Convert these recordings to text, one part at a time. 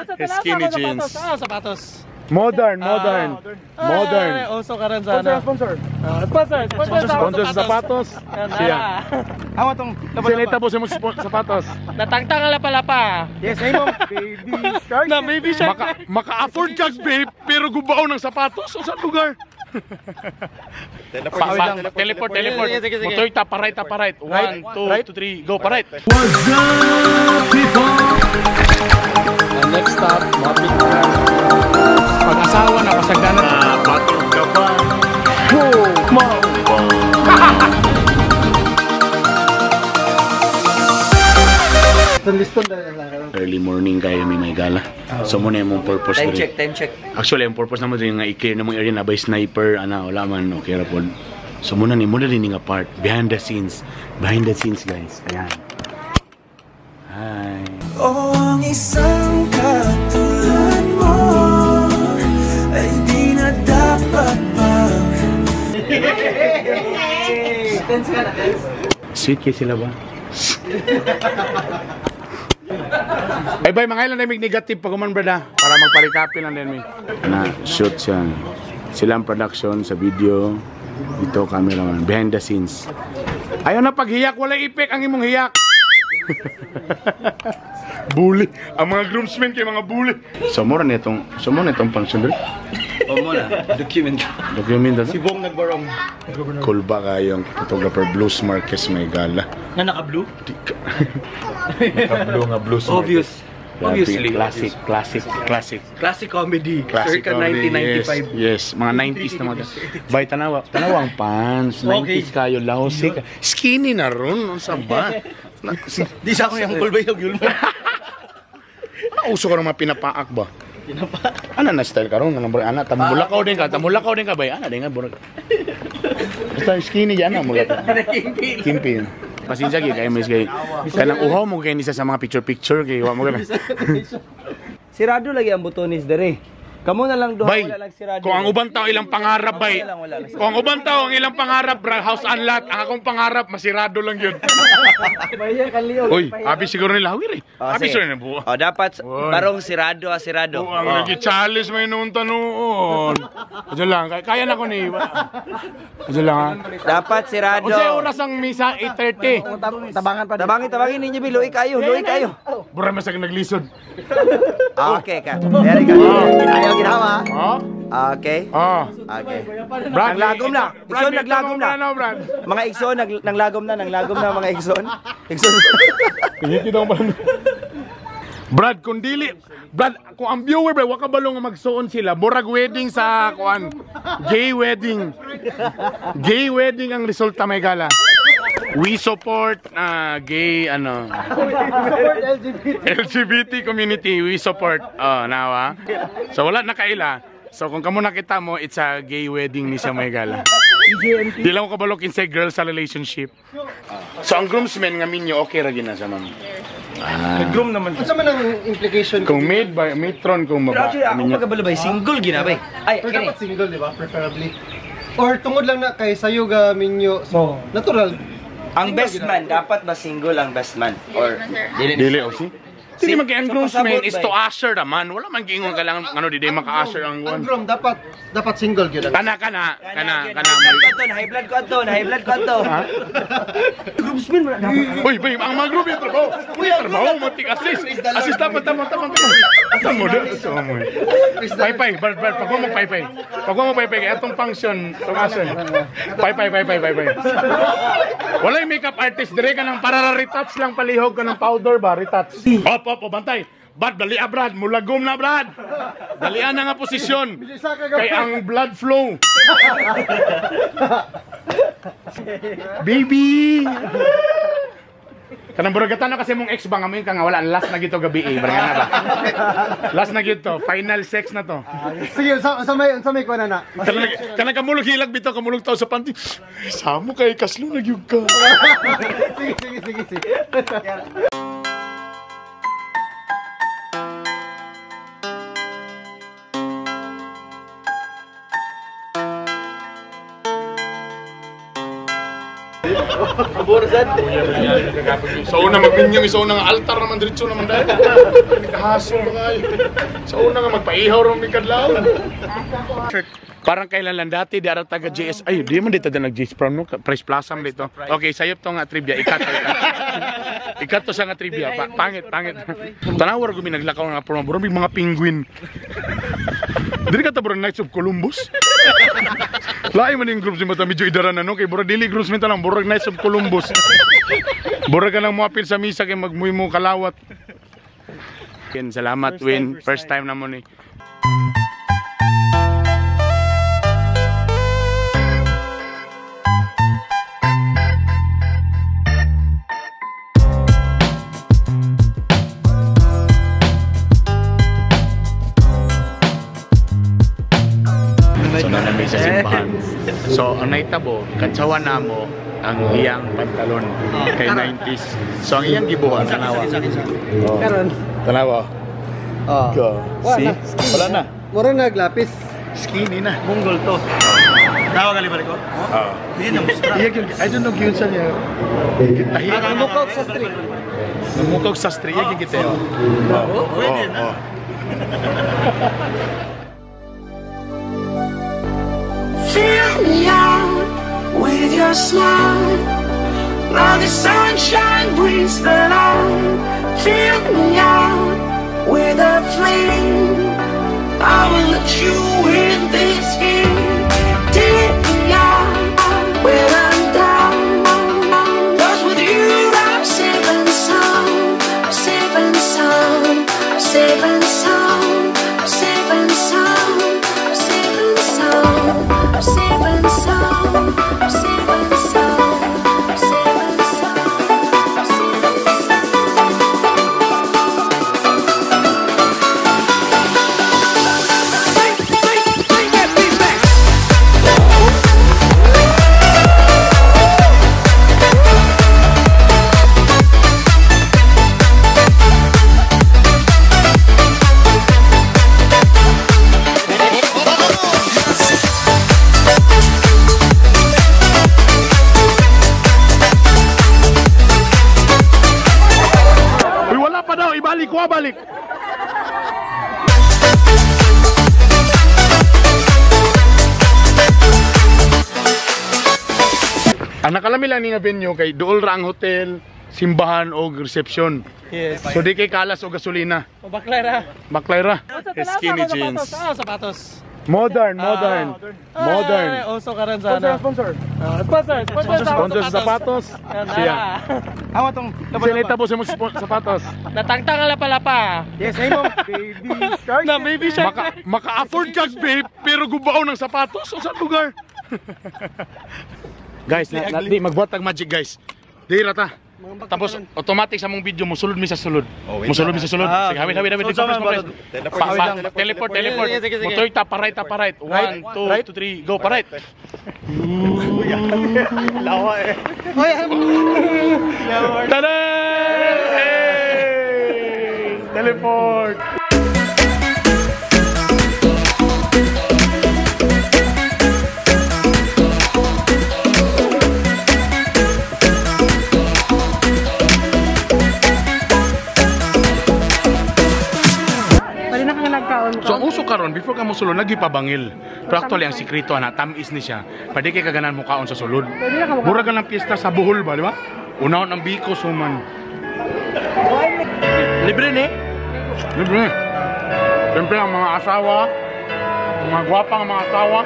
Skinny jeans. Ah, sapatos. Modern, modern. Modern. Ay, uso ka rin sana. Sponsor, sponsor. Sponsor, Sponsor sa sapatos. Siya. Awa tong Sila itapos yung sapatos. Natangtang ang lapa-lapa. Yes, ay mo. Baby shark. Na baby shark. Maka-afford kag babe, pero gubaw ng sapatos. O saan lugar? Teleport, teleport, teleport. Sige, sige. Motor ta, paray, ta, paray. 1, 2, 3, go, paray. Next stop, Mabit. Pag-asawa na, pasagdanan. Batog ka ba? Liston na lang. Early morning kayo may gala. So muna yung purpose Time diri. check, time check. Actually, ang purpose naman diri nga i-clear na mong area na by sniper ana wala man okay ra pod. So muna ni muna din nga part behind the scenes. Behind the scenes, guys. Ayan. Hi. Oh, ang isang katulad mo ay di na dapat pang Tense ka na, tense. Sweet kay sila ba? Ay bay, mga ilan na may negative pag human brada para magparikapi lang din mi. Na shoot siya. Sila ang production sa video. Ito cameraman behind the scenes. Ayaw na paghiyak, wala ipek ang imong hiyak. Bully. Ang mga groomsmen kay mga bully. So mo na itong function diri. O mo na, document. Document na. Si Bong nagbarong. Cool ba kayong photographer Blues Marquez may gala? Na naka-blue? Naka-blue nga Blues Marquez. Obvious. Grabe, Obviously. Classic, classic, classic. Classic comedy. Classic Circa comedy, 1995. Yes, yes, mga 90s na mga. Bay, tanawa, tanawang pants. 90s kayo, lahosik. Skinny na ron, unsa ba? Di sa ako yung cool ba yung yun? Ano uso ka ng mga pinapaak ba? Pinapaak? Ano na style ka ron? Ano ba? Ana, tamulakaw din ka. Tamulakaw din ka ba? Ana, din nga. Burag. Basta skinny dyan, ana, mulakaw. Kimpi. Pasensya kay kayo, miss kay. Kanang uhaw mo kay nisa sa mga picture-picture kay wa mo ganun. Sirado lagi ang butones dere. Kamo na lang doon, Bay, wala lang sirado. kung ang ubang tao ilang pangarap, bay. Wala lang, wala lang. Kung ang ubang tao ang ilang pangarap, bra, house and lot. Ang akong pangarap, masirado lang yun. Uy, abi siguro nila hawir eh. Oh, Abi sige. siguro nila buo. Oh, dapat Oy. barong sirado, ah, sirado. Oh, ang nag-challenge may noon tanuon. Adyo lang, kaya na ko ni. Adyo lang ha. Dapat sirado. Unsay oras ang misa? 8:30. Tabangan pa. Tabangin, tabangin ninyo, bi. Luwi kayo, luwi kayo. Bura masag naglisod. Ah, okay ka. Very good. Ayaw ginawa. Oh? Okay. Oh. Okay. Brad, Naglagom na. Brad, Igsoon, naglagom na. Ano, Brad? Mga igsoon, nanglagom na, nanglagom na mga igsoon. Igsoon. Kita ko pala. Brad, kung dili, Brad, kung ang viewer, Brad, waka balong nga magsuon sila, murag wedding sa, kuan, gay wedding. Gay wedding ang resulta, may gala. We support gay, ano, Support LGBT. LGBT community, we support, oh, nawa. So, wala na kaila. So, kung kamo nakita mo, it's a gay wedding ni siya, may gala. Di lang ko kabalok inside girl sa relationship. So, ang groomsmen nga minyo, okay ra gina siya, ma'am. Ah. Groom naman. Unsa man ang implication? Kung made by matron kung Pero baba. actually, ako minyo. pagkabalo ba, single ginabay. Ay, Pero kini. dapat single, di ba? Preferably. Or tungod lang na kay sayo ga minyo. So, natural. Ang best man, dapat ba single ang best man? Or dili Dili o si? Dili man kay ang So, groomsman pasabot is ba to usher naman. Wala man giingon ka lang ano di maka-usher ang Ang one. groom dapat single gyud. Kana kana kana kana High blood ko ato, high blood ko ato, high blood ko ato. Groomsman wala dapat. Uy, bay, ang mga group yung trabaho. Uy, trabaho mo tik assist. Assist tama tama tama tama. Asa mo do? Asa mo. Pay pay, bar bar pag mo pay pay. Pag mo pay pay kay atong function, tong ason. Pay pay pay pay pay pay. Walay makeup artist dire ka nang para retouch lang palihog ka ng powder ba, retouch. Op op, op, bantay. Brad, dali ah, Brad. Mulagom na, Brad. Dalian na nga posisyon. Kay ang blood flow. Baby! Kanang buragatan na kasi mong ex ba nga mo ka nga wala last na gito gabi eh. Barangay na ba? Last na gito, final sex na to. Sige, sa may kuha na na. Kanang kamulog hilag bitaw kamulog tao sa panty. Samo kay kaslo nagyug ka. Sige, sige, sige, sige. Pabor sad. Sa una magminyong, sa una nga altar naman diretso naman dahil. Kahasol mga. Sa una nga magpaihaw ra mi kadlaw. Parang kailan lang dati di ara taga JS. Ay, di man dito nag JS Prom no, Price Plaza man dito. Okay, sayop to nga trivia, ikat. Ikat to sa nga trivia. Pangit, pangit. Tanaw ra gumi naglakaw nga prom, bro, mga penguin. Dili ka ta bro Knights of Columbus. Lain man yung groups ni mata medyo idaran na no kay bro dili groups mi tanang burag Knights of Columbus. Burag ka lang moapil sa misa kay magmuy mo kalawat. Win, salamat Win, first time na mo ni. So nanami sa simbahan. So ang naitabo, katsawa na mo ang iyang pantalon kay 90s. So ang iyang gibuhat, tanawa. Karon. Tanawa. Oh. Go. See? Wala na. Mura naglapis. Skinny na. Munggol to. Tawa gali balik ko. Oo. I don't know gyud sa niya. Namukaw sa street. Namukaw sa street iya gyud kita. Oh, pwede na. Fill me out with your smile. Now the sunshine brings the light. Fill me out with a flame. I will let you in this game. Take me out when I'm down. 'Cause with you I'm safe and sound. I'm safe and sound. I'm safe and sound. I'm safe and sound. I'm safe and sound. I'm safe and sound. I'm safe and sound. I'm safe and sound. I'm safe and sound. Uy, wala pa daw, ibalik ko, balik. Ang nakalami lang ni nga venue kay duol ra ang hotel, simbahan o reception. Yes. So di kay kalas o gasolina. O baklay ra. Baklay ra. Skinny jeans. Ah, sapatos. Modern, modern. Modern. Ay, uso karon sana. Sponsor, sponsor. Sponsor, Sponsor sa sapatos. Siya. Awa tong Siya po sa mga sapatos. Natangtang ang lapa-lapa. Yes, ay mo. Baby shark. Na baby shark. Maka-afford kag babe, pero gubaw ng sapatos sa lugar. Guys, di magbuhat tag magic guys. Di rata. Tapos automatic sa mong video musulod mi sa sulod. Musulod mi sa sulod. Sige, hawid hawid hawid. Teleport, teleport. Motor ta paray ta paray. 1 2 3 go paray. Lawa eh. Tada! Teleport. So ang uso karon before ka mo sulod nagipabangil. Pero actually ang sikreto ana tamis ni siya. Pwede kay kaganan mo kaon sa sulod. Mura ka ng piyesta sa Bohol ba, di ba? Unahon ang biko suman. Libre ni? Libre. Siyempre ang mga asawa, ang mga gwapang mga asawa.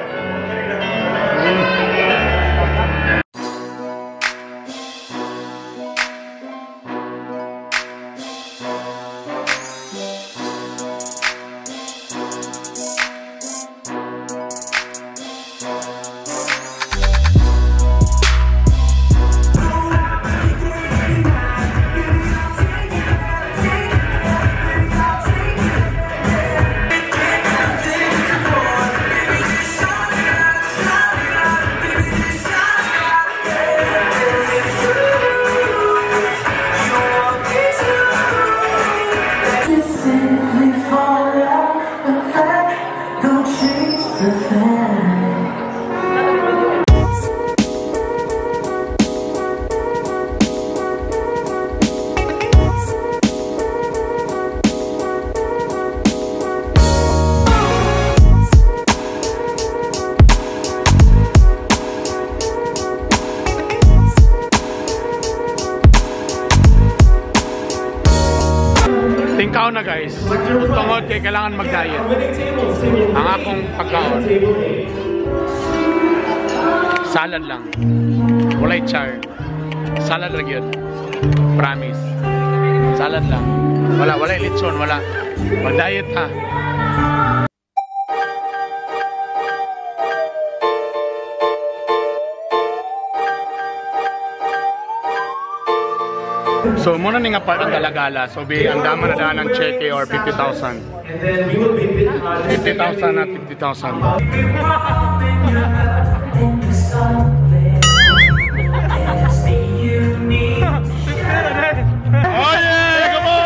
guys. Tungod kay kailangan mag-diet. Ang akong pagkaon, salad lang. Walay char. Salad lang yun. Promise. Salad lang. Wala, walay lechon, wala. Mag-diet ha. So muna ni nga part ang galagala. So be ang dama na daan ng cheque or 50,000. 50,000 na 50,000. Oh yeah! Come on!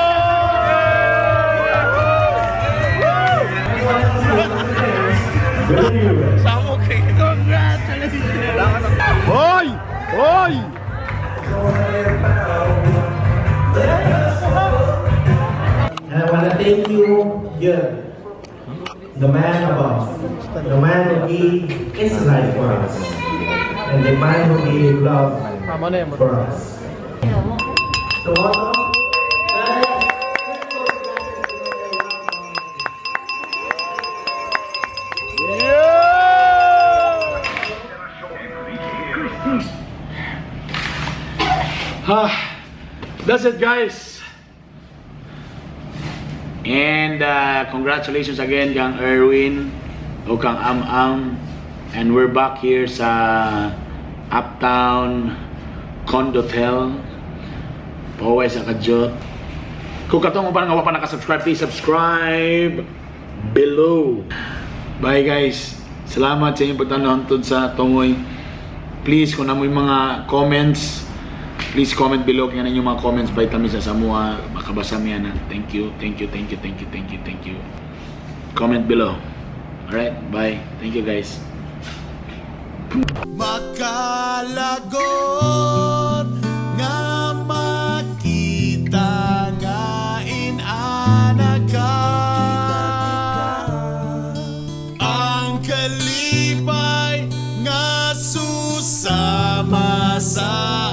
Congratulations! Hoy! Hoy! And I want to thank you, Yun, the man above, the man who gave his life for us, and the man who gave love for us. So, welcome. That's it, guys. And congratulations again kang Erwin o kang Am-Am. And we're back here sa Uptown Condotel. Pahuway sa kadyot. Kung katong mo pa nga wa pa nakasubscribe, please subscribe below. Bye guys. Salamat sa inyong pagtan-aw sa Tongoy. Please, kung namoy mga comments, please comment below kung ano yung mga comments by Tami sa Samoa. Makabasa niya na. Thank you, thank you, thank you, thank you, thank you, thank you. Comment below. Alright, bye. Thank you guys. Makalagot nga makita nga inana ka, ang kalipay nga susama sa